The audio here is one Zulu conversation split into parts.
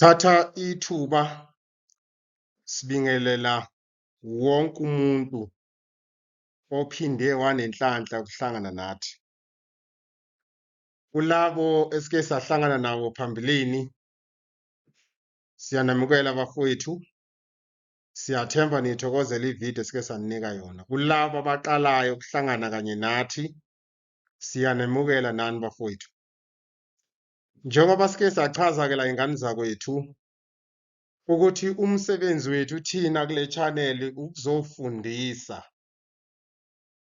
Thatha ithuba sibingelela wonke umuntu ophinde wanenhlanhla ukuhlangana nathi. Kulabo esike sahlangana nabo phambilini, siyanamukela bafowethu. Siyathemba nithokozela ividiyo esike saninika yona. Kulabo abaqalayo ukuhlangana kanye nathi, siyanemukela nani bafowethu. Njengoba sike sachaza-ke la ingane zakwethu ukuthi umsebenzi wethu thina kule channel ukuzofundisa.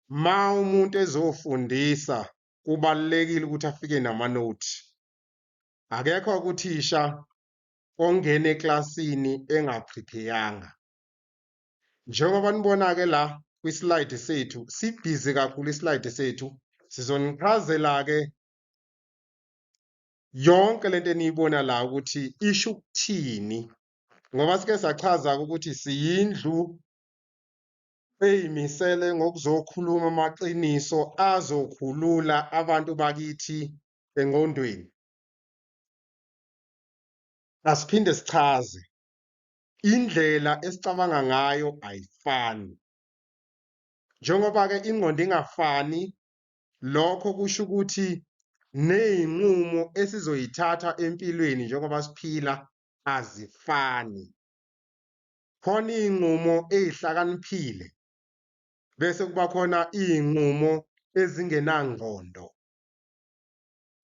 Ma umuntu ezofundisa kubalulekile ukuthi afike namanothi. Akekho kuthisha ongena eklasini engaprepeyanga. Njengoba nibona-ke la kwislide sethu, sibhizi kakhulu islide sethu. Sizonichazela-ke yonke lento eniyibona la ukuthi isho ukuthini, ngoba sike sachaza ukuthi siyindlu eyimisele ngokuzokhuluma amaqiniso azokhulula abantu bakithi engqondweni. Asiphinde sichaze indlela esicabanga ngayo ayifani. Njengoba-ke ingqondo ingafani, lokho kusho ukuthi ney'nqumo esizoyithatha empilweni njengoba siphila azifani. Khona iy'nqumo ey'hlakaniphile, bese kuba khona iy'nqumo ezingenangqondo.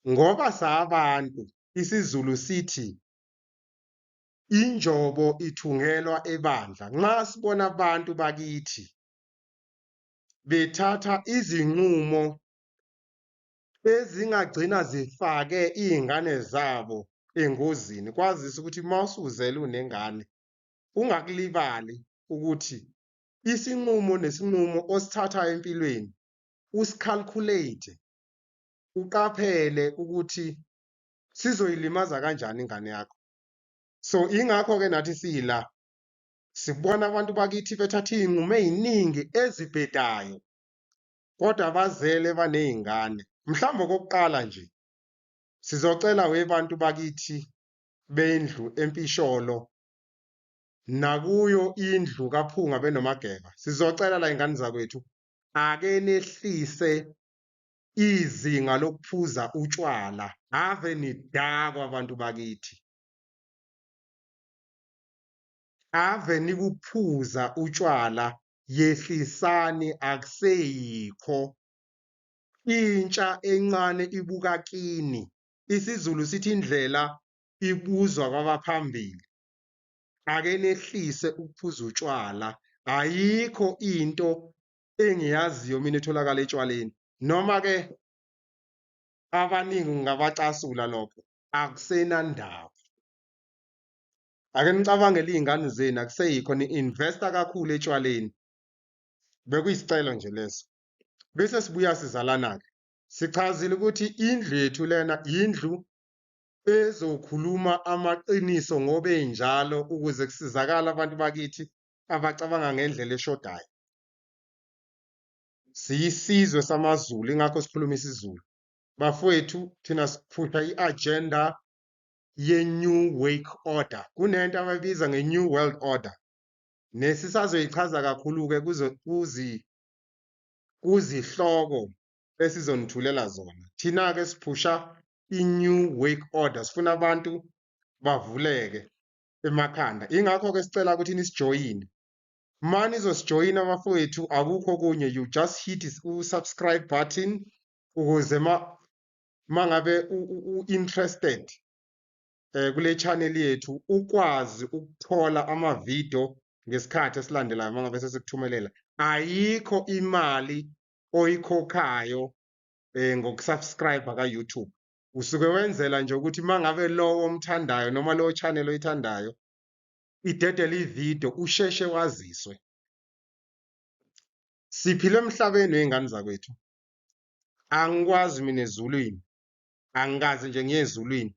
Ngoba sabantu, isiZulu sithi injobo ithungelwa ebandla. Nxa sibona abantu bakithi bethatha izinqumo ezingagcina zifake iy'ngane zabo engozini, kwazise ukuthi uma usuzele unengane, ungakulibali ukuthi isinqumo nesinqumo osithathayo empilweni usi-calculate, uqaphele ukuthi sizoyilimaza kanjani ingane yakho. So ingakho-ke nathi sila sibona abantu bakithi bethatha iy'nqumo ey'ningi ezibhedayo, kodwa bazele baney'ngane. Mhlawumbe okokuqala nje sizocela webantu bakithi bendlu empisholo nakuyo indlu kaPhunga benoMageba, sizocela la ingane zakwethu ake nehlise izinga lokuphuza utshwala. Ave nidakwa abantu bakithi, ave nikuphuza utshwala, yehlisani, akuseyikho. Intsha encane ibuka kini. IsiZulu sithi indlela ibuzwa kwabaphambili. Ake nehlise ukuphuza utshwala. Ayikho into engiyaziyo mina etholakala etshwaleni. Noma-ke abaningi kungabacasula lokho, akusenandaba. Ake nicabangele iy'ngane zenu, akuseyikho ni-investa kakhulu etshwaleni. Bekuyisicelo nje leso. Bese sibuya sizalana-ke. Sichazile ukuthi indlu yethu lena indlu ezokhuluma amaqiniso ngoba enjalo, ukuze kusizakale abantu bakithi abacabanga ngendlela eshodayo. Siyisizwe samaZulu, ingakho sikhuluma isiZulu. Bafowethu, thina siphusha i-agenda ye-New Wake Order. Kunento abayibiza nge-New World Order. Nesisazoyichaza kakhulu-ke kuzihloko esizonithulela zona. Thina-ke siphusha i-New Wake Order. Sifuna abantu bavuleke emakhanda. Ingakho-ke sicela ukuthi nisijoyine. Ma nizosijoyina bafowethu, akukho okunye, you just hit u-subscribe button ukuze ma ngabe u-interested kule channel yethu ukwazi ukuthola amavidiyo ngesikhathi esilandelayo mangabe sesikuthumelela. Ayikho imali oyikhokhayo ngokusubscribe ka-YouTube. Usuke wenzela nje ukuthi mangabe lowo omthandayo noma lowo channel oyithandayo idedele ividiyo usheshe waziswe. Siphila emhlabeni wey'ngane zakwethu. Angikwazi mina ezulwini, angikaze nje ngiye ezulwini.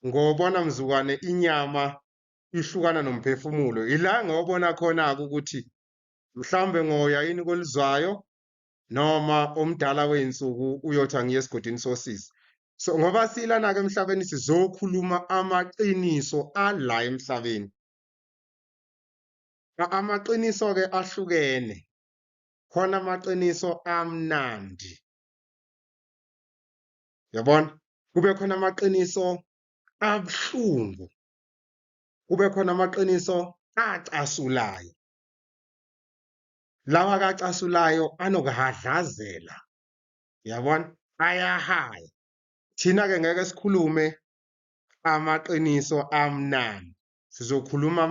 Ngobona mzukwane inyama ihlukana nomphefumulo. Ila ngobona khona-ke ukuthi mhlawumbe ngoya yini kwelizwayo noma omdala wey'nsuku uyothi angiye esigodini sosizi. So ngoba silana-ke emhlabeni sizokhuluma amaqiniso ala emhlabeni. Amaqiniso-ke ahlukene, khona amaqiniso amnandi, yabona, kube khona amaqiniso abuhlungu, kube khona amaqiniso acasulayo. Lawa akacasulayo anokuhhadlazela, yabona, ayahaya. Thina-ke ngeke sikhulume amaqiniso amnandi, sizokhuluma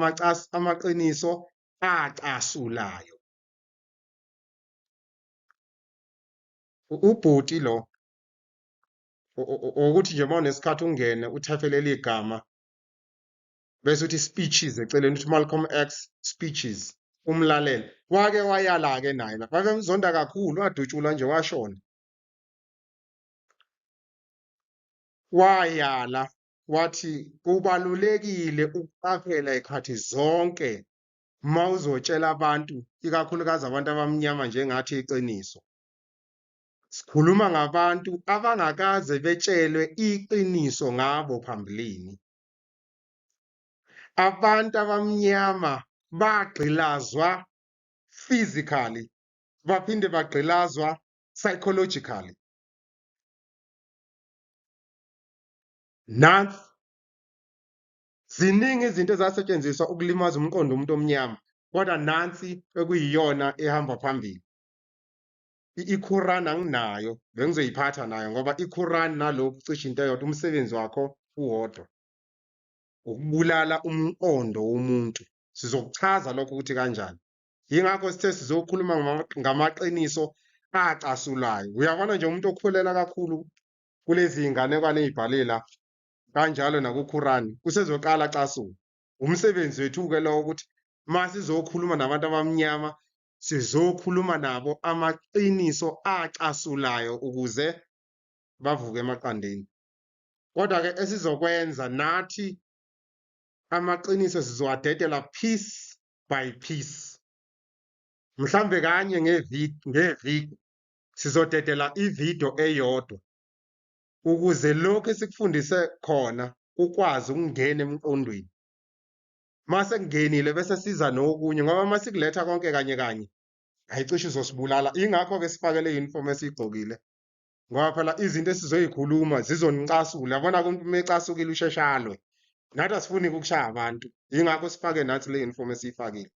amaqiniso acasulayo. Ubhuti lo ukuthi nje uma unesikhathi ungene uthaphe leli gama bese uthi speeches eceleni, uthi Malcolm X speeches, umlalele. Wake wayala-ke naye lapha, babemzonda kakhulu, wadutshulwa nje washona. Wayala wathi kubalulekile ukuqaphela ikhathi zonke uma uzotshela abantu, ikakhulukazi abantu abamnyama njengathi, iqiniso. Sikhuluma ngabantu abangakaze betshelwe iqiniso ngabo phambilini. Abantu abamnyama bagqilazwa physically, baphinde bagqilazwa psychologically. Nansi, ziningi izinto ezasetshenziswa ukulimaza umqondo womuntu omnyama, kodwa nansi ekuyiyona ehamba phambili. I-Quran anginayo, bengizoyiphatha nayo ngoba i-Quran nalokhu cishe into eyodwa, umsebenzi wakho uwodwa, ukubulala umqondo womuntu. Sizokuchaza lokho ukuthi kanjani. Yingakho sithe sizokhuluma ngamaqiniso acasulayo. Uyabona nje umuntu okhulela kakhulu kulezi zinganekwane ey'bhale la, kanjalo nakuQuran, usezoqala acasuke. Umsebenzi wethu-ke lowo ukuthi uma sizokhuluma nabantu abamnyama, sizokhuluma nabo amaqiniso acasulayo ukuze bavuke emaqandeni. Kodwa-ke esizokwenza nathi amaqiniso sizowadedela piece by piece. Mhlambe kanye ngeviki sizodedela ividiyo eyodwa ukuze lokhu esikufundise khona ukwazi ukungena emqondweni. Mase kungenile bese siza nokunye, ngoba uma sikuletha konke kanye kanye, hayi cishe uzosibulala. Ingakho-ke sifake le uniform esiyigqokile, ngoba phela izinto esizoyikhuluma zizonicasula. Yabona-ke umuntu uma ecasukile usheshe alwe. Nathi asifuni ukushaya abantu, yingakho sifake nathi le uniform esiyifakile.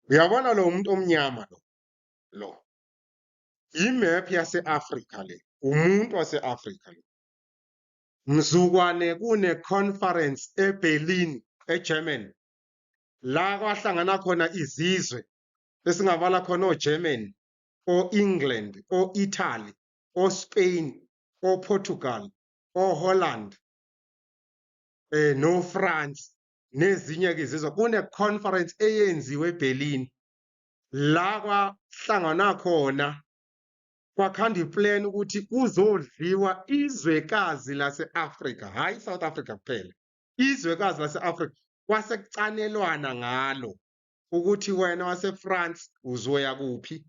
Uyabona lo muntu omnyama lo, lo imap yase-Afrika le, umuntu wase-Afrika lo. Mzukwane kune-conference eBerlin, eGermany, la kwahlangana khona izizwe esingabala khona oGermany, o-England, o-Italy, o-Spain, o-Portugal, o-Holland, no-France nezinye-ke izizwe. Kune-conference eyenziwe eBerlin la kwahlangana khona kwakhanda iplan ukuthi kuzodliwa izwekazi lase-Afrika, hhayi South Africa kuphela, izwekazi lase-Afrika. Kwase kucanelwana ngalo ukuthi wena wase-France uzoya kuphi,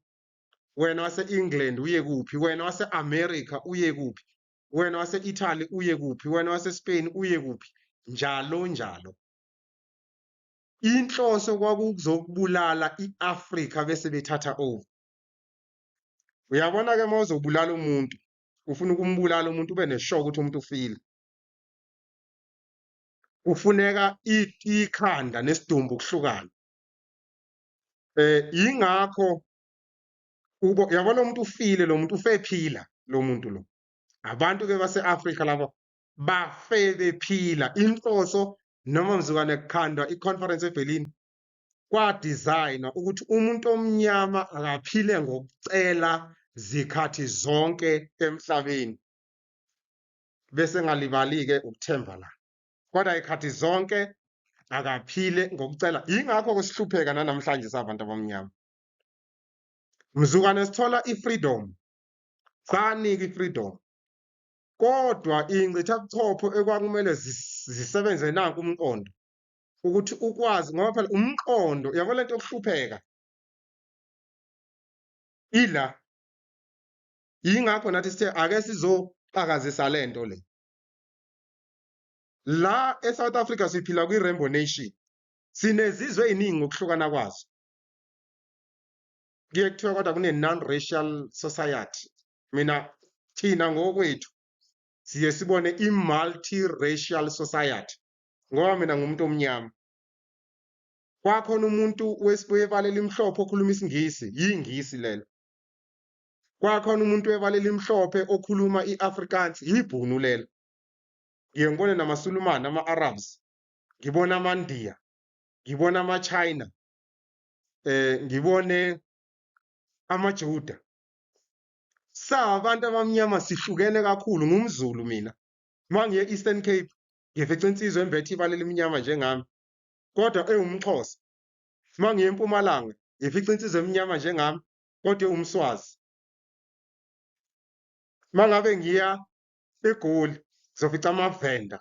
wena wase-England uye kuphi, wena wase-America uye kuphi, wena wase-Italy uye kuphi, wena wase-Spain uye kuphi, njalo njalo. Inhloso kwakuzokubulala i-Afrika bese bethatha over. Uyabona-ke uma uzobulala umuntu, ufuna ukumbulala umuntu ube nesure ukuthi umuntu ufile. Kufuneka ikhanda nesidumbu kuhlukane. Yingakho ubo yabona umuntu ufile, lo muntu ufe ephila, lo muntu lo. Abantu-ke base-Afrika laba bafe bephila. Inhloso noma mzukwane kukhandwa i-conference eBerlin, kwadizayinwa ukuthi umuntu omnyama akaphile ngokucela zikhathi zonke emhlabeni, bese ngalibali-ke ukuthemba la, kodwa ikhathi zonke akaphile ngokucela. Yingakho kusihlupheka nanamhlanje sabantu abamnyama. Mzukwane sithola i-freedom, sanika i-freedom, kodwa ingcithabuchopho ekwakumele zisebenze nanku umqondo ukuthi ukwazi, ngoba phela umqondo yabo lento yokuhlupheka ila. Yingakho nathi sithe ake sizoxakazisa lento le. La eSouth Africa siphila kwi-Rainbow Nation. Sinezizwe eziningi ngokuhlukana kwazo. Kuye kuthiwa kodwa kune-non-racial society. Mina thina ngokwethu siye sibone i-multi-racial society ngoba mina ngumuntu omnyama. Kwakhona umuntu webala elimhlophe okhuluma isiNgisi, yingisi lelo. Kwakhona umuntu webala elimhlophe okhuluma i-Afrikaans, yibhunu lelo. Ngiye ngibone namaSulumane, ama-Arabs, ngibone amaNdiya, ngibone ama-China, ngibone amaJuda. Sabantu abamnyama sihlukene kakhulu. NgumZulu mina. Uma ngiye e-Eastern Cape ngifica insizwa embethe ibala elimnyama njengami kodwa ewumXhosa. Uma ngiye eMpumalanga ngifica insizwa emnyama njengami kodwa ewumSwazi. Uma ngabe ngiya eGoli ngizofica amaVenda,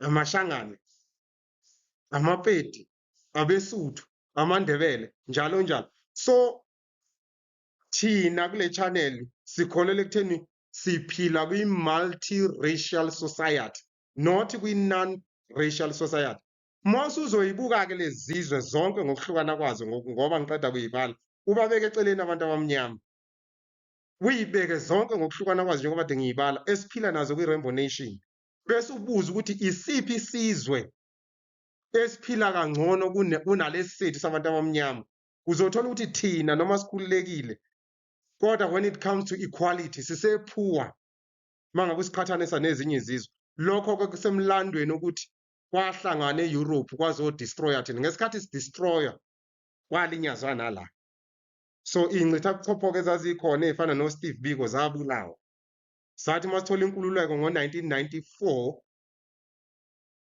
amaShangane, amaPedi, abeSuthu, amaNdebele, njalo njalo. So thina kule channel sikholelwa ekutheni siphila kwi-multi-racial society, not kwi-non-racial society. Mase uzoyibuka-ke lezi zizwe zonke ngokuhlukana kwazo, ngoba ngiqeda kuyibala, ubabeke eceleni abantu abamnyama, uyibeke zonke ngokuhlukana kwazo njengoba kade ngiyibala esiphila nazo kwi-Rainbow Nation, bese ubuza ukuthi isiphi isizwe esiphila kangcono kunalesi sethu sabantu abamnyama. Uzothola ukuthi thina noma sikhululekile, kodwa when it comes to equality sise-poor uma ngabe usiqhathanisa nezinye izizwe. Lokho-ke kusemlandweni ukuthi kwahlangana e-Europe kwazo-destroya thina. Ngesikhathi si-destroya kwalinyazwa nala. So iy'ncithabuchopho-ke ezazikhona ey'fana no-Steve Biko zabulawa. Sathi uma sithola inkululeko ngo-1994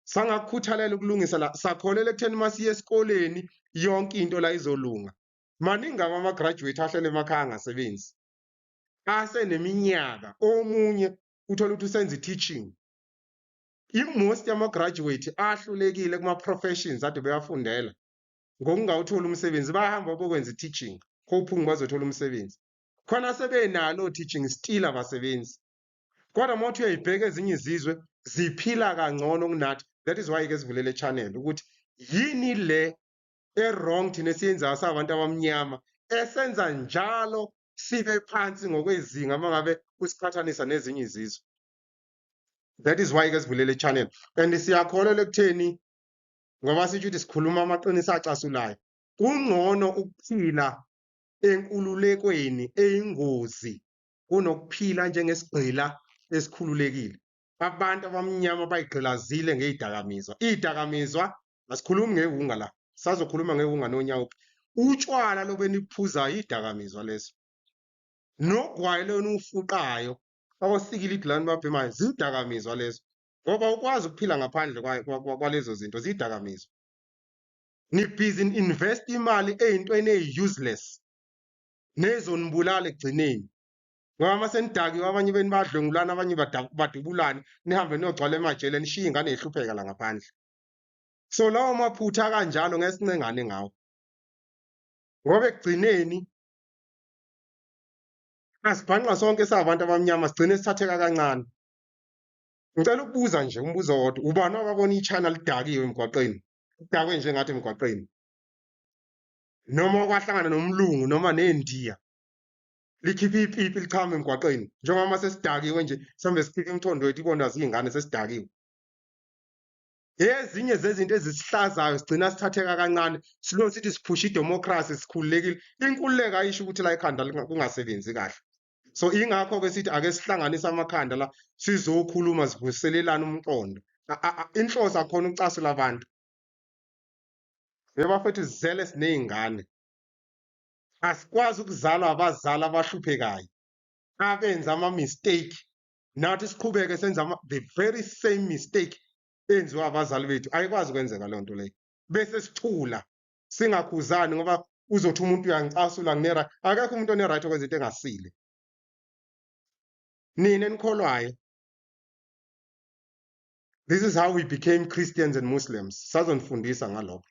sangakukhuthalela ukulungisa la, sakholelwa ekutheni uma siye esikoleni yonke into la izolunga. Maningi ama-graduate ahlele emakhaya angasebenzi, aseneminyaka. Omunye uthola ukuthi usenza i-teaching. I-most yama-graduate ahlulekile kuma-professions ade bewafundela ngokungawutholi umsebenzi, bayahamba bokwenza i-teaching hoping bazothola umsebenzi. Khona sebenalo teaching, still abasebenzi. Kodwa uma uthi uyayibheka ezinye izizwe ziphila kangcono kunathi. That is why-ke sivulele channel ukuthi yini le e-wrong thina esiyenzayo sabantu abamnyama esenza njalo sibe phansi ngokwezinga uma ngabe usiqhathanisa nezinye izizwe. That is why-ke sivulele channel, and siyakholelwa ekutheni ngoba sitsho ukuthi sikhuluma amaqiniso acasulayo. Kungcono ukuphila enkululekweni eyingozi kunokuphila njengesigqila esikhululekile. Abantu abamnyama bayigqilazile ngey'dakamizwa. Iy'dakamizwa, asikhulumi ngewunga la, sazokhuluma ngewunga nonyawo. Utshwala lobu enibuphuzayo iy'dakamizwa lezo, nogwayi lona ufuqayo, osikilidi lana babhemayo, zidakamizwa lezo, ngoba ukwazi ukuphila ngaphandle kwalezo zinto zidakamizwa. Ni-busy ni-invest imali ey'ntweni eyi-useless nezonibulala ekugcineni, ngoba uma senidakiwe abanye benu badlwengulana, abanye badubulane, nihambe niyogcwala emajele, nishiye iy'ngane y'hlupheka la ngaphandle. So lawo maphutha kanjalo ngeke sincengane ngawo, ngoba ekugcineni asibhanqa sonke sabantu abamnyama, sigcine sithatheka kancane. Ngicela ukubuza nje umbuzo owodwa: ubani owabona i-China lidakiwe emgwaqeni, lidakwe njengathi emgwaqeni, noma kwahlangana nomlungu noma nendiya likhipha ipipi lichama emgwaqeni, njengoba uma sesidakiwe nje sihambe sikhipha imthondo wethu ibonwa ziy'ngane sesidakiwe? Ezinye zezinto ezisihlazayo sigcina sithatheka kancane, silo sithi siphusha idemocracy, sikhululekile. Inkululeko ayisho ukuthi la ekhanda kungasebenzi kahle. So ingakho-ke sithi ake sihlanganise amakhanda la, sizokhuluma, sivuselelane umqondo. Inhloso akhona ukucasula abantu. Bebafethu, sizele siney'ngane, asikwazi ukuzalwa abazali abahluphekayo abenza ama-mistake, nathi siqhubeke senza the very same mistake enziwa abazali bethu. Ayikwazi ukwenzeka leyo nto leyo bese sithula singakhuzani, ngoba uzothi umuntu uyangicasula, ngine-right. Akekho umuntu one-right okwenza into engasile. Nina enikholwayo, this is how we became Christians and Muslims. Sazonifundisa ngalokho.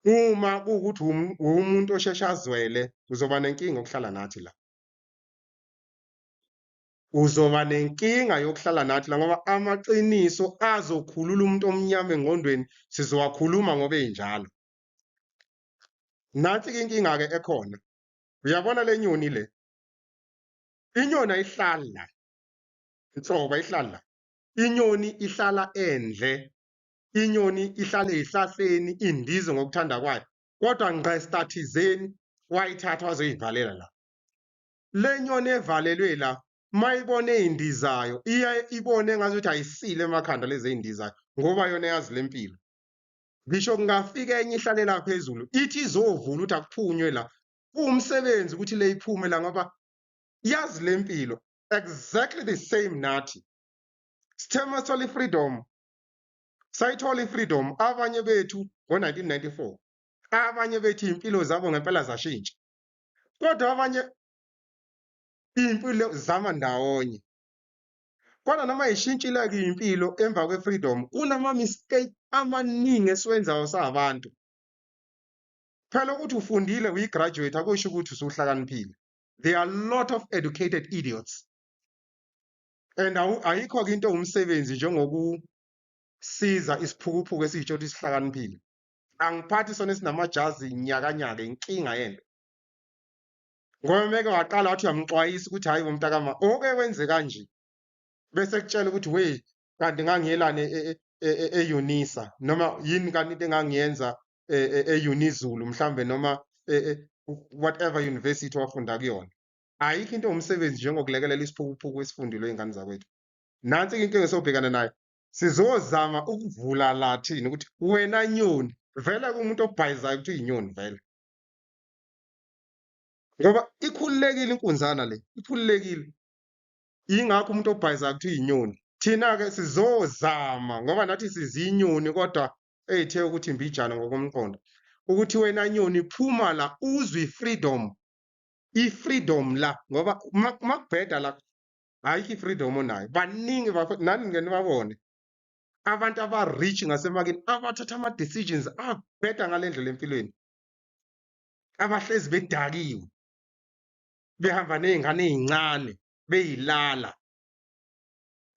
Uma kuwukuthi uwumuntu osheshe azwele, uzoba nenkinga yokuhlala nathi la. Uzoba nenkinga yokuhlala nathi la ngoba amaqiniso azokhulula umuntu omnyama engqondweni sizowakhuluma ngoba enjalo. Nansi-ke inkinga-ke ekhona. Uyabona le nyoni le? Inyoni ayihlali la. Nhlobo ayihlali la. Inyoni ihlala endle. Inyoni ihlala ey'hlahleni indize ngokuthanda kwayo. Kodwa ngqesta thizeni wayithatha wazoyivalela la. Le nyoni evalelwe la mayibona ey'ndizayo iyaye ibone engazuthi ayisile emakhanda lezi ey'ndizayo ngoba yona yazi le mpilo. Ngisho kungafika enye ihlalela phezulu ithi izovula ukuthi akuphunywe la. Kuwumsebenzi ukuthi le iphume la ngoba yazi le mpilo. Exactly the same nathi. Sithe masithola i-freedom, sayithola i-freedom abanye bethu ngo-1994. Abanye bethu iy'mpilo zabo ngempela zashintsha. Kodwa abanye iy'mpilo zama ndawonye. Kodwa noma ishintshile-ke impilo emva kwe-freedom, kunama-mistake amaningi esiwenzayo sabantu. Phela ukuthi ufundile uyi-graduate akusho ukuthi usuhlakaniphile. There are a lot of educated idiots. And ayikho-ke into ewumsebenzi njengokusiza isiphukuphuku esiyitsho ukuthi sihlakaniphile. Angiphathi sona esinamajazi nyakanyaka inkinga yento. Ngoba meke waqala wathi uyamxwayisa ukuthi hhayi bo mntakama oke wenze kanje bese kutshela ukuthi we kanti ngangiyelane e-Unisa noma yini kanti into engangiyenza e-Unizulu mhlambe noma whatever university wafunda kuyona. Ayikho into ewumsebenzi njengokulekelela isiphukuphuku esifundile iy'ngane zakwethu. Nansi-ke inkinga esobhekana nayo. Sizozama ukuvula la thina ukuthi wena nyoni vele kumuntu obhayizayo ukuthi uyinyoni vele. Ngoba ikhululekile inkunzana le, ikhululekile. Yingakho umuntu obhayizayo kuthiwa iyinyoni. Thina-ke sizozama ngoba nathi sizinyoni kodwa eyithe ukuthi imbijana ngokomqondo. Ukuthi wena nyoni phuma la uzwe i-freedom. I-freedom la ngoba makubheda la ayikho i-freedom onayo. Baningi nani ngeke nibabone. Abantu aba-rich ngasemakini abathatha ama-decisions abheda ngale ndlela empilweni. Abahlezi bedakiwe behamba ney'ngane ey'ncane bey'lala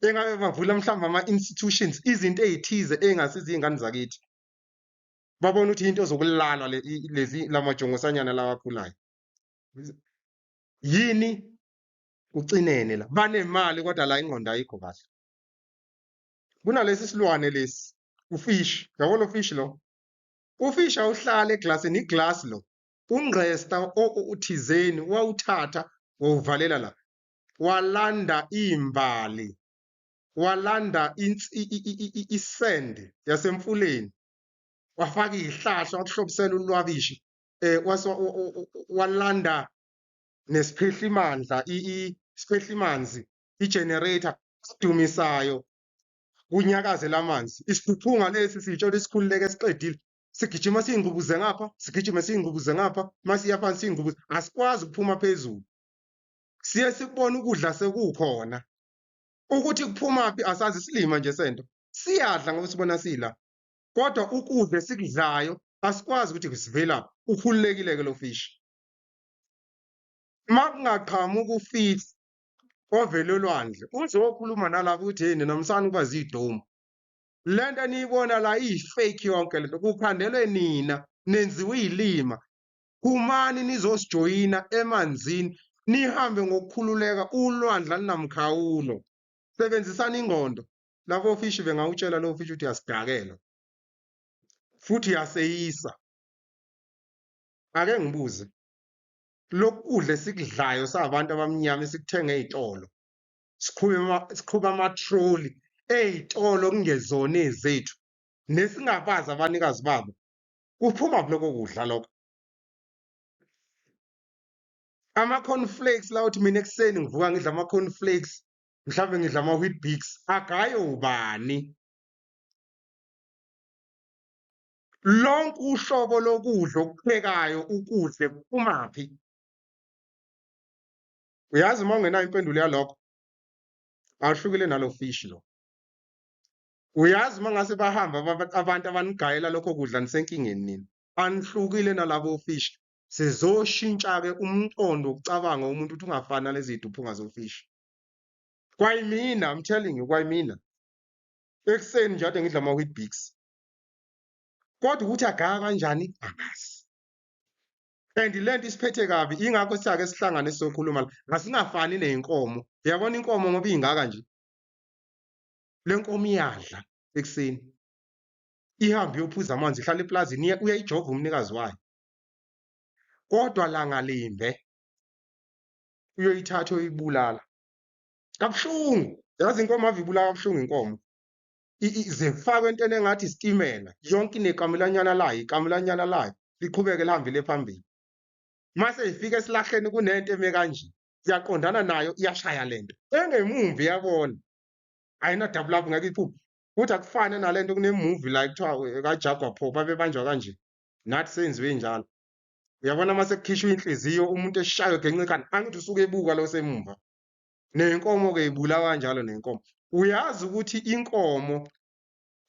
engabe bavula mhlawumbe ama-institutions izinto ey'thize ey'ngasiza iy'ngane zakithi babona ukuthi into zokulalwa lezi lamajongosanyana lawa akhulayo yini ucinene la banemali kodwa la ingqondo ayikho kahle. Kunalesi silwane lesi ufish, yabo lo fish lo ufish awuhlala eglasini, iglasi lo ungqesta uthizeni wawuthatha wawuvalela la, walanda imbali, walanda isend yasemfuleni, wafaka izihlahla, wakuhlobisela ulwabishi, walanda nesiphehlimandla, isiphehlimanzi, i-generator sidumisayo kunyakaze lamanzi. Isiphuphunga lesi siyitshela isikhululeke siqedile, sigijima siyingubuze ngapha, sigijime siyingubuze ngapha, masiya phansi siyingubuze, asikwazi ukuphuma phezulu. Siye sikubona ukudla sekukhona, ukuthi kuphumaphi asazi, isilima nje sento. Siyadla ngoba sibona sila, kodwa ukudla esikudlayo asikwazi ukuthi kusivelaphi. Ukhululekile-ke lo fishi. Makungaqhamuka ufishi ovela olwandle uzokhuluma nalabo ukuthi hey nina msana ukuba zidomu, lento eniyibona la iyi-fake yonke lento kukhandelwe nina, nenziwe iy'lima. Phumani nizosijoyina emanzini nihambe ngokukhululeka, ulwandle alunamkhawulo. Sebenzisani ingqondo. Labo fishi bengawutshela lowo fishi ukuthi uyasidakela futhi uyaseyisa. Ake ngibuze, lokhu kudla esikudlayo sabantu abamnyama esikuthenga ey'tolo, siqhuba amathroli ey'tolo kungezona ezethu nesingabazi abanikazi babo, kuphuma lokho kudla lokho? Ama-cornflakes la, uthi mina ekuseni ngivuka ngidla ama-cornflakes, mhlawumbe ngidla ama-Weet-Bix, agaye ubani? Lonke uhlobo lokudla okuphekayo ukudle kuphumaphi? Uyazi uma ungenayo impendulo yalokho, awuhlukile nalo fish lo. Uyazi uma ngase bahamba abantu abanigayela lokho kudla nisenkingeni nina. Anihlukile nalabo fish. Sizoshintsha-ke umqondo wokucabanga umuntu ukuthi ungafani nalezi ziduphunga zofishi. Kwayimina, I'm telling you, kwayimina. Ekuseni nje ade ngidla ama-Weet-Bix. Kodwa ukuthi agaya kanjani angazi. And lento isiphethe kabi, ingakho siyake sihlangane sizokhuluma la. Asingafani ney'nkomo. Uyabona inkomo ngoba ingaka nje. Le nkomo iyadla ekuseni. Ihambe iyophuza amanzi, ihlala eplazini, uyayijova umnikazi wayo. Kodwa langa limbe uyoyithatha uyoyibulala. Kabuhlungu. Yazi inkomo ave ibulala kabuhlungu inkomo. Zifakwe entweni engathi isitimela, yonke inekamelanyana layo, ikamelanyana layo, liqhubeke lihambe le phambili. Mase ifika esilahleni kunento eme kanje, iyaqondana nayo, iyashaya lento. Engemumva iyabona. Ayinadabulabu ngeke iphume. Kuthi akufane nalento kune-movie la kuthiwa kaJaguar Paw babebanjwa kanje. Nathi senziwe njalo. Uyabona mase kukhishwa inhliziyo umuntu eshaywe genca ikhanda, angithi usuke ebuka lo semumva. Nenkomo-ke ibulawa kanjalo nenkomo. Uyazi ukuthi inkomo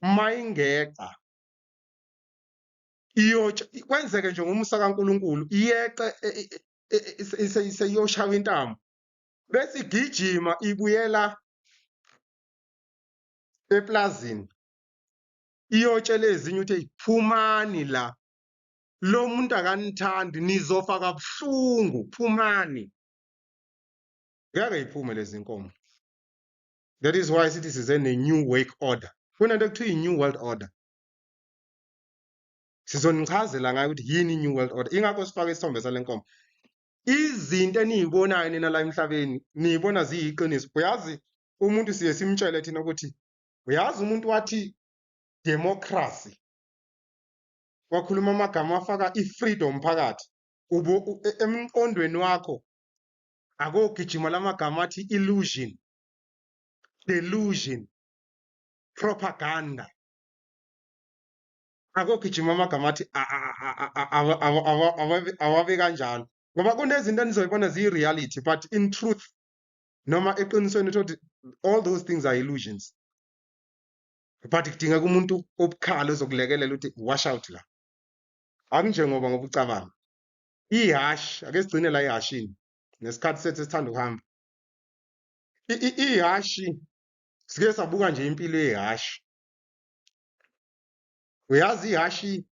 mayingeqa iyotsha kwenzeke nje ngomusa kaNkuluNkulu iyeqe seyiyoshawa intamo bese igijima ibuyela eplazini iyotshela ezinye ukuthi phumani la, lo muntu akanithandi, nizofa kabuhlungu, phumani. Ngeke iphume lezi nkomo. That is why sithi size ne-new wake order. Kunento ekuthiwa i-new world order. Sizonichazela ngayo ukuthi yini i-new world order. Ingakho sifake isithombe sale nkomo. Izinto eniyibonayo nina la emhlabeni niyibona ziyiqiniso. Uyazi umuntu siye simtshele thina ukuthi uyazi umuntu wathi democracy, wakhuluma amagama afaka i-freedom phakathi. Emqondweni wakho akogijima lamagama athi illusion, delusion, propaganda. Akogijima amagama athi awabe kanjalo, ngoba kunezinto enizoyibona ziyi-reality, but in truth noma eqinisweni uthole all those things are illusions. But kudingeka umuntu obukhali ozokulekelela ukuthi wash out la. Akunjengoba ngoba ucabanga ihashi, ake sigcine la ehashini nesikhathi sethu esithanda ukuhamba. Ihashi sike sabuka nje impilo yehashi. Uyazi ihashi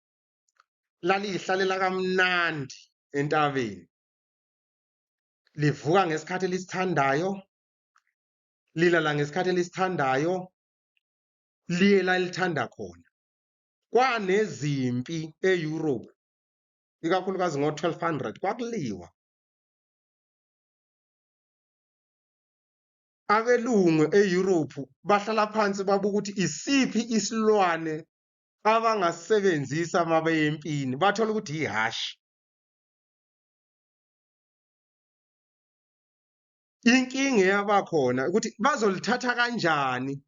laliyihlalela kamnandi entabeni, livuka ngesikhathi elisithandayo, lilala ngesikhathi elisithandayo, liye la lithanda khona. Kwanezimpi e-Europe, ikakhulukazi ngo-1200, kwakuliwa. Abelungu e-Europe bahlala phansi babuka ukuthi isiphi isilwane abangasebenzisa uma beye empini, bathola ukuthi ihhashi. Inkinga eyabakhona ukuthi bazolithatha kanjani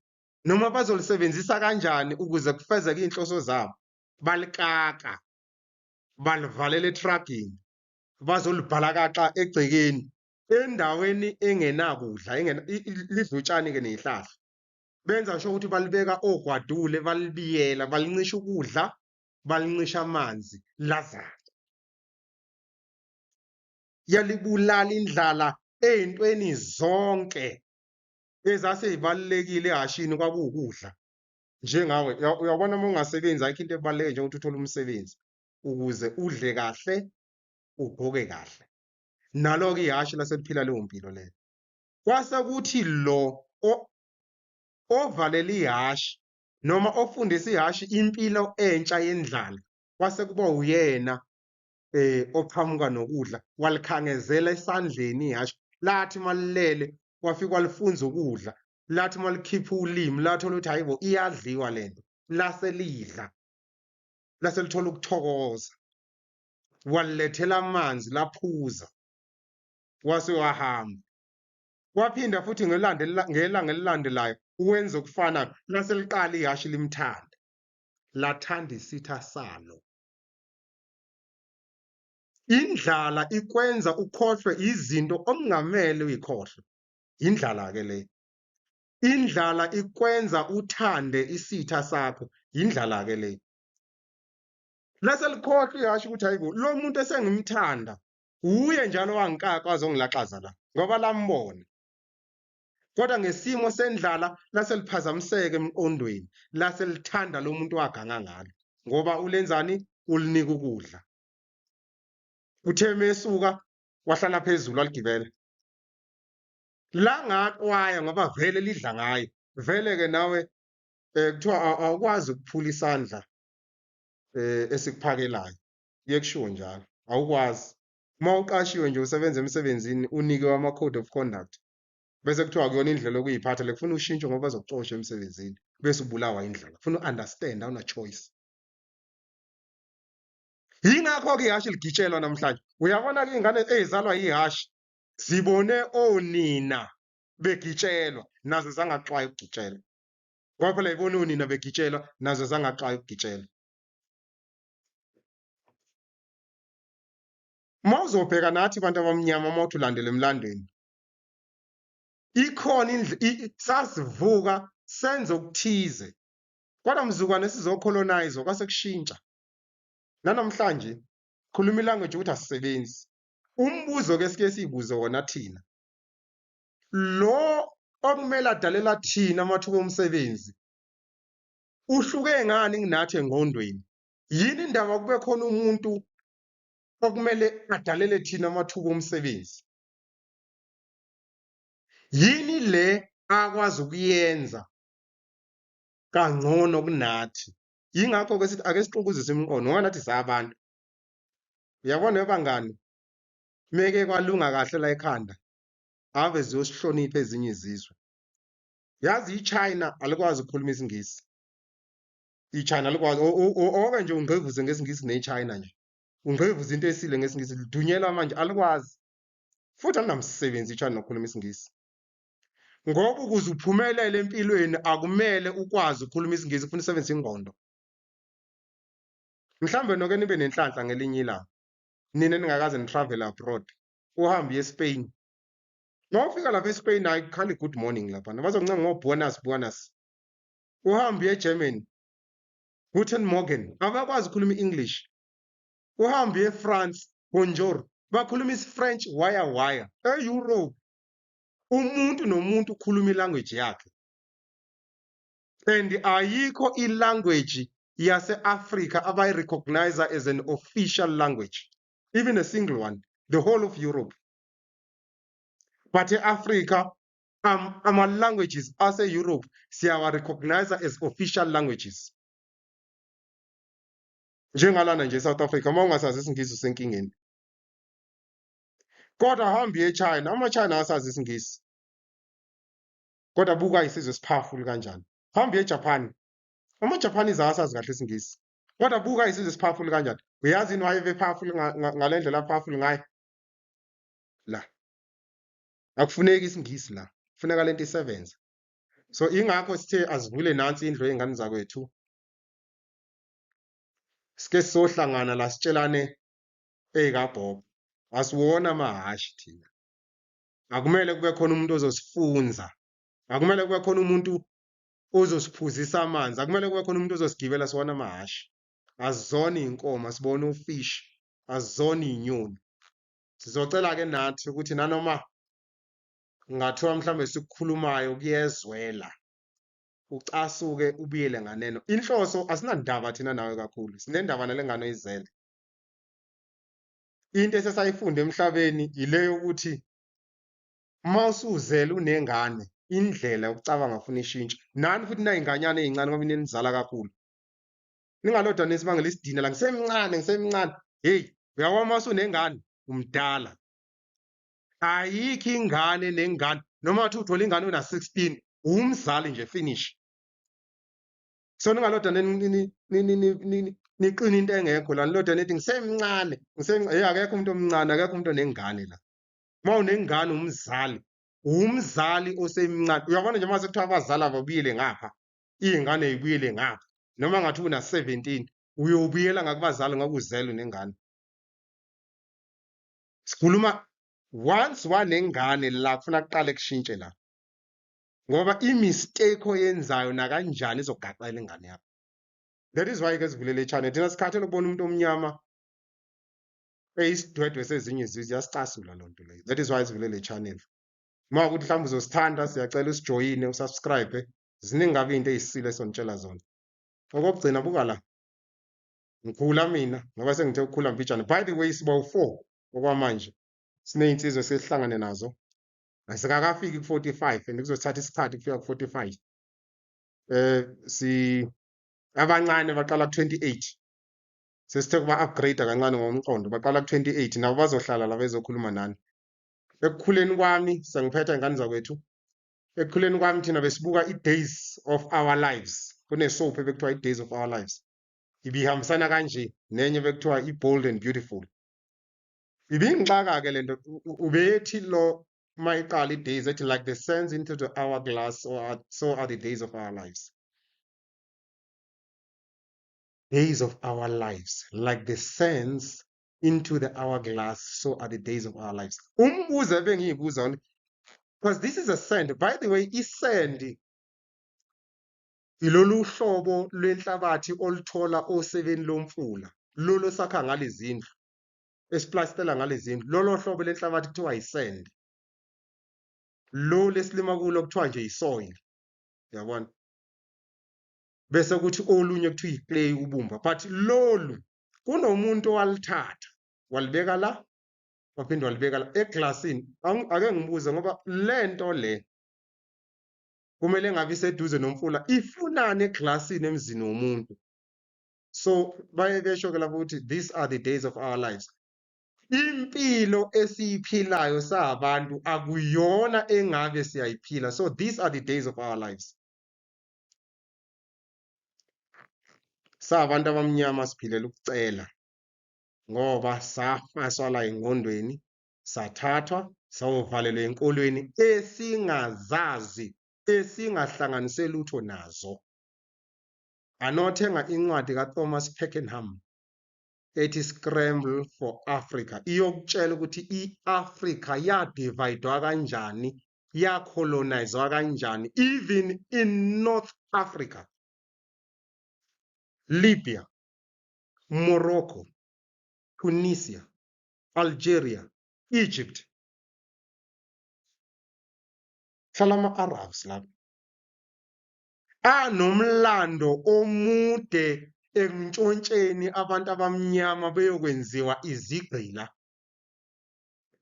noma bazolisebenzisa kanjani ukuze kufezeke iy'nhloso zabo. Balikaka, balivalela ethragini, bazolibhalakaxa egcekeni endaweni engenakudla, lidla utshani-ke ney'hlahla. Benza sure ukuthi balibeka ogwadule, balibiyela, balincisha ukudla, balincisha amanzi, lazana. Yalibulala indlala ey'ntweni zonke ezasey'balulekile ehhashini, kwakuwukudla. Njengawe, uyabona uma ungasebenzi ayikho into ebaluleke njengokuthi uthole umsebenzi ukuze udle kahle, ugqoke kahle. Nalo-ke ihhashi laseliphila leyo mpilo leyo. Kwase kuthi lo ovalela ihhashi noma ofundisa ihhashi impilo entsha yendlala, kwase kuba uyena oqhamuka nokudla, walikhangezela esandleni ihhashi. Lathi malilele wafika walifunza ukudla, lathi malikhipha ulimi lathola ukuthi hayibo iyadliwa lento, lase lidla, lase lithola ukuthokoza, walilethela amanzi laphuza, wase wahamba. Waphinda futhi ngelanga elilandelayo wenza okufanayo, lase liqala ihhashi limthanda, lathanda isitha salo. Indlala ikwenza ukhohlwe izinto okungamele uyikhohlwe. Indlala ke le. Indlala ikwenza uthande isitha sakho. Indlala ke le. Lase likhohlwa ihhashi ukuthi hayibo lo muntu esengimthanda uye njalo wangikaka wazongilaxaza la ngoba lambona. Kodwa ngesimo sendlala lase liphazamiseka emqondweni, lase lithanda lo muntu waganga ngalo ngoba ulenzani, ulinika ukudla. Uthe mesuka wahlala phezulu waligibela. Langaxwaya ngoba vele lidla ngaye. Vele-ke nawe kuthiwa awukwazi ukuphula isandla esikuphakelayo. Kuye kushiwo njalo, awukwazi. Uma uqashiwe nje usebenza emsebenzini unikiwe ama-code of conduct, bese kuthiwa akuyona indlela yokuyiphatha le, kufuna ushintsho ngoba bazokuxosha emsebenzini bese ubulawa indlala. Kufuna u-understand, awuna choice. Yingakho-ke ihhashi ligitshelwa namhlanje. Uyabona-ke iy'ngane ey'zalwa yihhashi zibone onina begitshelwa, nazo zangaxwaya ukugitshelwa. Ngoba phela yibona onina begitshelwa, nazo zangaxwaya ukugitshelwa. Uma uzobheka nathi bantu abamnyama, uma uthi ulandela emlandweni, ikhona sasivuka senze okuthize, kodwa mzukwane sizocolonize kwase kushintsha. Nanamhlanje khuluma ilanguage ukuthi asisebenzi. Umbuzo ke sike siyibuze wona thina, lo okumele adalela thina amathuba omsebenzi uhluke ngani kunathi engqondweni? Yini indaba kube khona umuntu okumele adalele thina amathuba omsebenzi? Yini le akwazi ukuyenza kangcono kunathi? Yingakho ke sithi ake sixukuzise imiqondo ngoba nathi sabantu. Uyabona bangani, meke kwalunga kahle la ekhanda, ave ziyosihlonipha ezinye izizwe. Yazi iChina alikwazi ukukhuluma isiNgisi. IChina alikwazi oke nje ungqevuze ngesiNgisi neChina nje. Ungqevuze into esile ngesiNgisi lidunyelwa manje alikwazi. Futhi alinamsebenzi iChina nokukhuluma isiNgisi. Ngoba ukuze uphumelele empilweni akumele ukwazi ukukhuluma isiNgisi, kufuna usebenzise ingqondo. Mhlambe noke nibe nenhlanhla ngelinye ilanga. Nina ningakaze ni-travel abroad, uhambe uye eSpain. Uma ufika lapha eSpain hayi kukhali good morning lapha. Bazokuncenga ngo-buenas buenas. Uhambe uye eGermany, Guten Morgen. Abakwazi ukukhuluma i-English. Uhambe uye eFrance, bonjour. Bakhuluma isiFrench waya waya. E-Europe umuntu nomuntu ukhuluma ilanguage yakhe. And ayikho ilanguage yase-Africa abayi-recognize as an official language, even a single one, the whole of Europe. But e-Africa, ama-languages ase-Europe siyawa-recognize as official languages. Njengalana nje eSouth Africa, uma ungasazi isiNgisi usenkingeni. Kodwa hamba uye eChina, ama-China asazi isiNgisi. Kodwa buka isizwe esipowerful kanjani. Hamba uye eJapan, ama-Japanese awasazi kahle isiNgisi. Kodwa buka isizwe esipowerful kanjani. Uyazi yini why be-powerful ngale ndlela powerful ngayo? La. Akufuneki isiNgisi la. Kufuneka lento isebenze. So ingakho sithe asivule nansi indlu yey'ngane zakwethu. Sike sizohlangana la sitshelane ey'kaBhobo. Asiwona amahhashi thina. Akumele kube khona umuntu ozosifunza. Akumele kube khona umuntu ozosiphuzisa amanzi. Akumele kube khona umuntu ozosigibela siwona amahhashi. Asizona iy'nkomo, asibona ofishi, asizona iy'nyoni. Sizocela-ke nathi ukuthi nanoma ngathiwa mhlawumbe sikukhulumayo kuyezwela, ucasuke ubuyele nganeno. Inhloso asinandaba thina nawe kakhulu, sinendaba nale ngane oyizele. Into esesayifunda emhlabeni ile yokuthi uma usuzele unengane, indlela yokucabanga ufuna ishintshe. Nani futhi nayinganyana ey'ncane ngoba ninizala kakhulu. Ningalodwa nisibangela isidina la, ngisemncane ngisemncane. Hey, uyabona uma usunengane umdala. Ayikho ingane nengane, noma ngathi uthola ingane una-16, umzali nje finish. So ningalodwa niqina into engekho la, nilodwa nithi ngisemncane, ngisemncane. Hey, akekho umuntu omncane, akekho umuntu onengane la. Uma unengane umzali, umzali osemncane. Uyabona nje mase kuthiwa abazali ababuyele ngapha, iy'ngane y'buyele ngapha. Noma ngathi una-17, uyobuyela ngakubazali ngoba uzelwe nengane. Sikhuluma once wanengane la kufuna kuqale kushintshe la. Ngoba i-mistake oyenzayo nakanjani izogaxela ingane yakho. That is why ke sivule le channel. Thina sikhathele ukubona umuntu omnyama eyisidwedwe sezinye izizwe, iyasicasula loo nto leyo. That is why sivule le channel. Uma ukuthi mhlawumbe uzosithanda, siyacela usijoyine, usubscribe. Ziningi kabi into ey'sile esonitshela zona. Okokugcina, buka la. Ngikhula mina ngoba sengithe ukukhula mbijana. By the way, siba u-4 okwamanje. Siney'nsizwa esihlangane nazo. Asikakafiki ku-45 and kuzothatha isikhathi kufika ku-45. Si abancane baqala ku-28. Sesithe kuba upgrade kancane ngomqondo, baqala ku-28 nabo bazohlala la bezokhuluma nani. Ekukhuleni kwami sengiphetha ingane zakwethu. Ekukhuleni kwami thina besibuka i-Days of Our Lives. Kune-soap ebekuthiwa i-Days of Our Lives. Ibihambisana kanje nenye bekuthiwa i-Bold and Beautiful. Ibingixaka-ke lento, ubethi lo mayiqala i-days ethi like the sands into the hourglass, so are the days of our lives. Days of our lives, like the sands into the hourglass, so are the days of our lives. Umbuzo ebengiyibuza, because this is a sand. By the way, i-sand ilolu hlobo lwenhlabathi oluthola osebeni lomfula, lolu sakha ngalezindlu, esiplastela ngalezindlu. Lolo hlobo lenhlabathi kuthiwa i-sand. Lo lesilima kulo kuthiwa nje i-soil. Uyabona? Bese kuthi olunye kuthiwa i-clay, ubumba. But lolu kunomuntu owalithatha walibeka la, waphinde walibeka la eglasini. Ake ngibuze, ngoba lento le kumele ngabe iseduze nomfula, ifunani eglasini emzini womuntu? So baye besho ke lapho ukuthi these are the days of our lives. Impilo esiyiphilayo sabantu akuyona engabe siyayiphila. So these are the days of our lives. Sabantu abamnyama siphilela ukucela ngoba safaswa la engqondweni, sathathwa sayovalelwa enkolweni esingazazi, esingahlanganise lutho nazo. Anothenga incwadi kaThomas Pakenham ethi Scramble for Africa, iyokutshela ukuthi i-Africa yadivayidwa kanjani, yacolonizwa kanjani, even in North Africa, Libya, Morocco, Tunisia, Algeria, Egypt. Hlala ama-Arabs lapho anomlando omude ekuntshontsheni abantu abamnyama beyokwenziwa izigqila.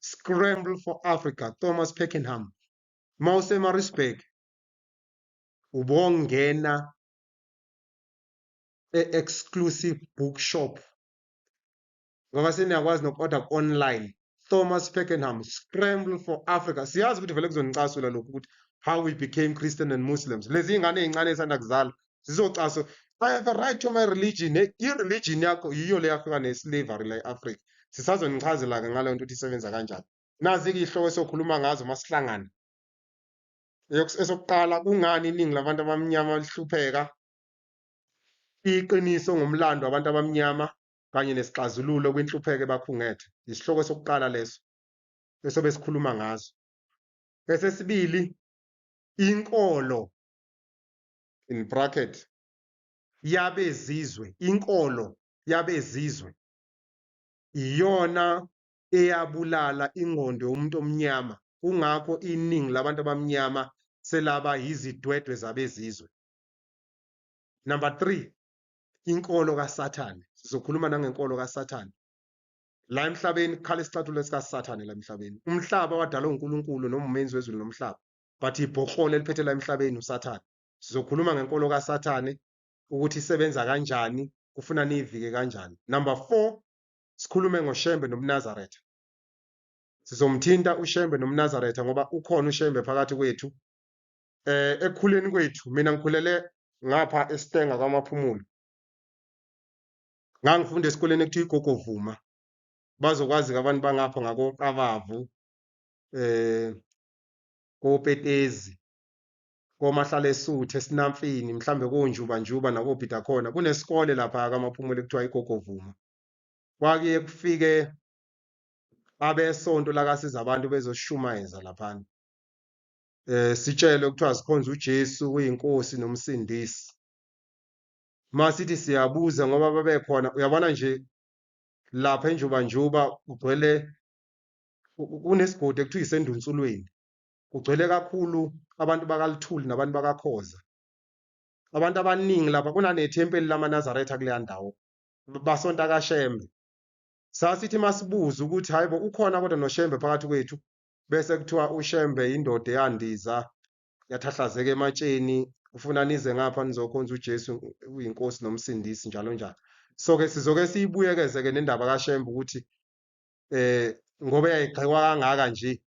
Scramble for Africa, Thomas Pakenham. Mawuse Maritzburg ubongena e-exclusive bookshop ngoba seniyakwazi noku-order online. Thomas Pakenham, Scramble for Africa. Siyazi ukuthi vele kuzonicasula lokhu ukuthi how we became Christian and Muslims. Lezi ingane ey'ncane esanda kuzalwa zizocasula. I have a right to my religion. I-religion yakho yiyo le yafika ne-slavery la e-Africa. Sisazonichazela-ke ngaleyo nto ukuthi isebenza kanjani. Nazi-ke iy'hloko esokhuluma ngazo masihlangana. Esokuqala, kungani iningi labantu abamnyama lihlupheka? Iqiniso ngomlando wabantu abamnyama kanye nesixazululo kwinhlupheko ebakhungethe. Isihloko sokuqala leso esobe sikhuluma ngazo. Esesibili, inkolo in bracket yabezizwe, inkolo yabezizwe iyona eyabulala ingqondo yomuntu omnyama. Kungakho iningi labantu abamnyama selaba yizidwedwe zabezizwe. Number 3, inkolo kaSathane. Sizokhuluma nangenkolo kaSathane. La emhlabeni kukhala isicathulo sikaSathane la emhlabeni. Umhlaba wadalwa uNkulunkulu noma umenzi wezulu nomhlaba, but ibhoklolo eliphethe la emhlabeni uSathane. Sizokhuluma ngenkolo kaSathane ukuthi isebenza kanjani, kufuna niyivike kanjani. Number 4, sikhulume ngoShembe noMnazaretha. Sizomthinta uShembe noMnazaretha ngoba ukhona uShembe phakathi kwethu. Ekukhuleni kwethu, mina ngikhulele ngapha eStenga kwaMaphumulo. Ngangifunda esikoleni ekuthiwa iGogo Vuma. Bazokwazi abantu bangapha ngakoQabavu, koPetezi, koMahlalesuthu, eSinamfini, mhlambe koNjubanjuba nakobhida khona. Kunesikole lapha kaMaphumulo ekuthiwa iGogo Vuma. Kwakuye kufike abesonto lakasiza abantu bezoshumayeza laphana. Sitshelwe kuthiwa sikhonza uJesu uyinkosi nomsindisi. Masithi siyabuza ngoba babekhona, uyabona nje lapha eNjubanjuba kugcwele kunesigodi ekuthiwa iseNdunsulweni, kugcwele kakhulu abantu bakaLuthuli nabantu bakaKhoza. Abantu abaningi lapha kunanethempeli lamaNazaretha kuleya ndawo, basonta kaShembe. Sasithi masibuza ukuthi hayi bo ukhona kodwa noShembe phakathi kwethu, bese kuthiwa uShembe indoda eyandiza yathahlazeka ematsheni, ufuna nize ngapha nizokhonza uJesu uyinkosi nomsindisi njalo njalo. So-ke sizoke siyibuyekeze-ke nendaba kaShembe ukuthi ngoba yayigxekwa kangaka nje,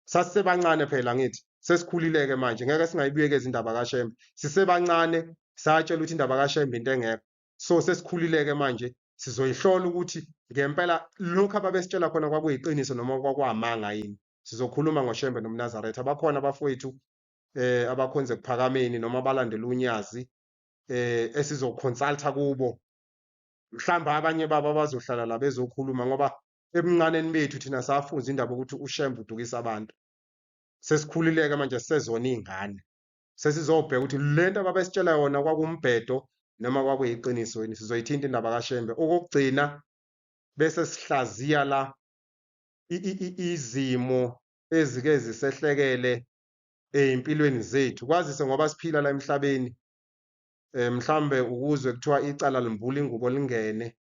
sasisebancane phela ngithi sesikhulile-ke manje ngeke singayibuyekeza indaba kaShembe. Sisebancane satshela ukuthi indaba kaShembe into engekho, so sesikhulile-ke manje sizoyihlola ukuthi ngempela lokhu ababesitshela khona kwakuyiqiniso noma kwakwamanga yini. Sizokhuluma ngoShembe nomNazaretha. Bakhona abafowethu abakhonze ekuphakameni noma abalandela uNyazi esizoconsulta kubo. Mhlawumbe abanye babo abazohlala la bezokhuluma ngoba ebuncaneni bethu thina safunza indaba ukuthi uShembe udukisa abantu. Sesikhulile-ke manje sisezona iy'ngane. Sesizobheka ukuthi lento ababesitshela yona kwakumbhedo noma kwakuyiqiniso yini. Sizoyithinta indaba kaShembe. Okokugcina bese sihlaziya la izimo ezike zisehlekele ey'mpilweni zethu, kwazise ngoba siphila la emhlabeni mhlambe ukuzwe kuthiwa icala limbula ingubo lingene,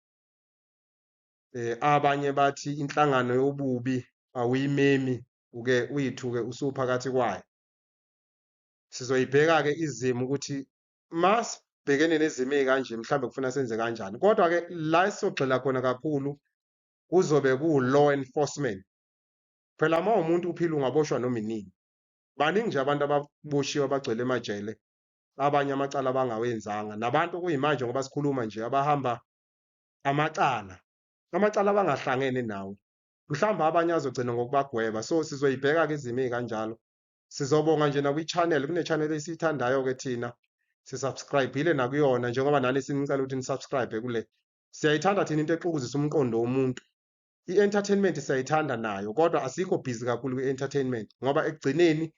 abanye bathi inhlangano yobubi awuyimemi uke uyithuke usuphakathi kwayo. Sizoyibheka-ke izimo ukuthi masibhekene nezimo ey'kanje mhlambe kufuna senze kanjani. Kodwa-ke la esizogxila khona kakhulu kuzobe ku-law enforcement. Phela uma umuntu uphila ungaboshwa noma inini. Baningi nje abantu ababoshiwe abagcwele emajele, abanye amacala abangawenzanga, nabantu okuyimanje ngoba sikhuluma nje abahamba amacala, amacala abangahlangene nawo. Mhlawumbe abanye azogcina ngokubagweba. So sizoyibheka-ke izimo ey'kanjalo. Sizobonga nje nakwi-channel, kune-channel esiyithandayo-ke thina, sisubscribe-ile nakuyona njengoba nani sinicela ukuthi nisubscribe kule. Siyayithanda thina into exukuzisa umqondo womuntu. I-entertainment siyayithanda nayo kodwa asikho busy kakhulu kwi-entertainment ngoba ekugcineni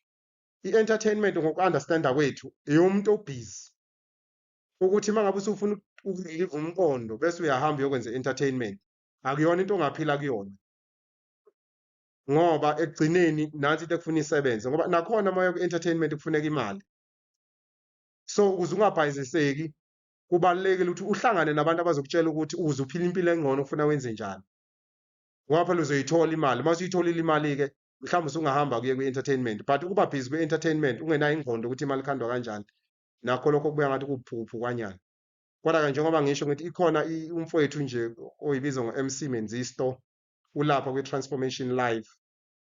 i-entertainment ngoku-understanda kwethu eyomuntu obhizi. Ukuthi uma ngabe usufuna ukurelieve umqondo bese uyahamba uyokwenza i-entertainment, akuyona into ongaphila kuyona ngoba ekugcineni nansi into ekufuna isebenze ngoba nakhona uma uya ku-entertainment kufuneka imali. So ukuze ungabhayiziseki kubalulekile ukuthi uhlangane nabantu abazokutshela ukuthi ukuze uphile impilo engcono kufuna wenze njani, ngoba phela uzoyithola imali. Uma usuyitholile imali-ke mhlawumbe usungahamba kuye kwi-entertainment, but ukuba busy kwi-entertainment ungenayo ingqondo ukuthi imali ikhandwa kanjani, nakho lokho kubuya ngathi kuwuphukuphukwanyana. Kodwa-ke njengoba ngisho ngithi ikhona umfowethu nje oyibiza ngo-MC Menzisto, ulapha kwi-Transformation Live,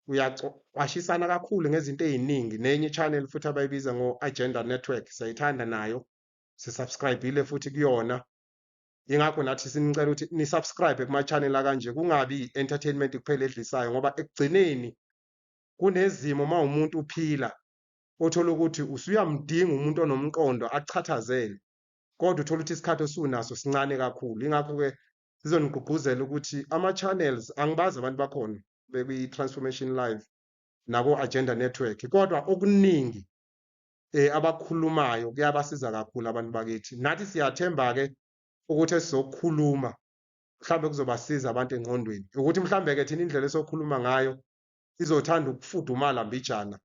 uyaqwashisana kakhulu ngezinto ey'ningi. Nenye i-channel futhi abayibiza ngo-Agenda Network, siyayithanda nayo, sisubscribe-ile futhi kuyona. Yingakho nathi sinicela ukuthi ni-subscribe kuma-channel akanje, kungabi i-entertainment kuphela edlisayo ngoba ekugcineni kunezimo uma umuntu uphila othola ukuthi usuyamdinga umuntu onomqondo akuchathazele, kodwa uthola ukuthi isikhathi osunaso sincane kakhulu. Yingakho-ke sizonigqugquzela ukuthi ama-channels, angibazi abantu bakhona bekwi-Transformation Live nako-Agenda Network, kodwa okuningi abakhulumayo kuyabasiza kakhulu abantu bakithi. Nathi siyathemba-ke ukuthi esizokukhuluma mhlawumbe kuzobasiza abantu engqondweni, ukuthi mhlawumbe-ke thina indlela esokhuluma ngayo izothanda ukufudumala mbijana.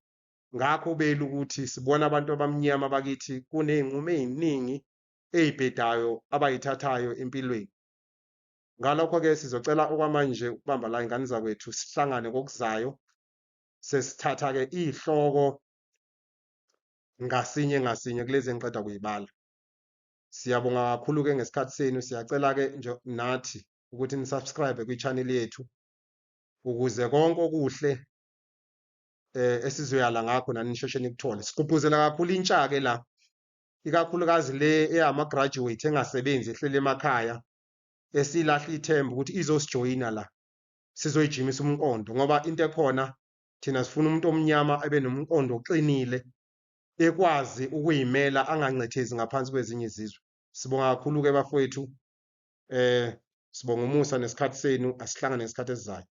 Ngakho belu ukuthi sibona abantu abamnyama bakithi kuney'nqumo ey'ningi ey'bhedayo abayithathayo empilweni. Ngalokho-ke sizocela okwamanje ukubamba la ingane zakwethu, sihlangane kokuzayo sesithatha-ke iy'hloko ngasinye ngasinye kulezi engiqeda kuyibala. Siyabonga kakhulu-ke ngesikhathi senu. Siyacela-ke nje nathi ukuthi nisubscribe kwi-channel yethu ukuze konke okuhle esizoyala ngakho nani nisheshe nikuthole. Sigqugquzela kakhulu intsha-ke la, ikakhulukazi le eyama-graduate engasebenzi ehleli emakhaya, esilahla ithemba ukuthi izosijoyina la, sizoyijimisa umqondo ngoba into ekhona thina sifuna umuntu omnyama abe nomqondo oqinile, ekwazi ukuyimela angancethezi ngaphansi kwezinye izizwe. Sibonga kakhulu-ke bafowethu, sibonga umusa nesikhathi senu, asihlangane ngesikhathi esizayo.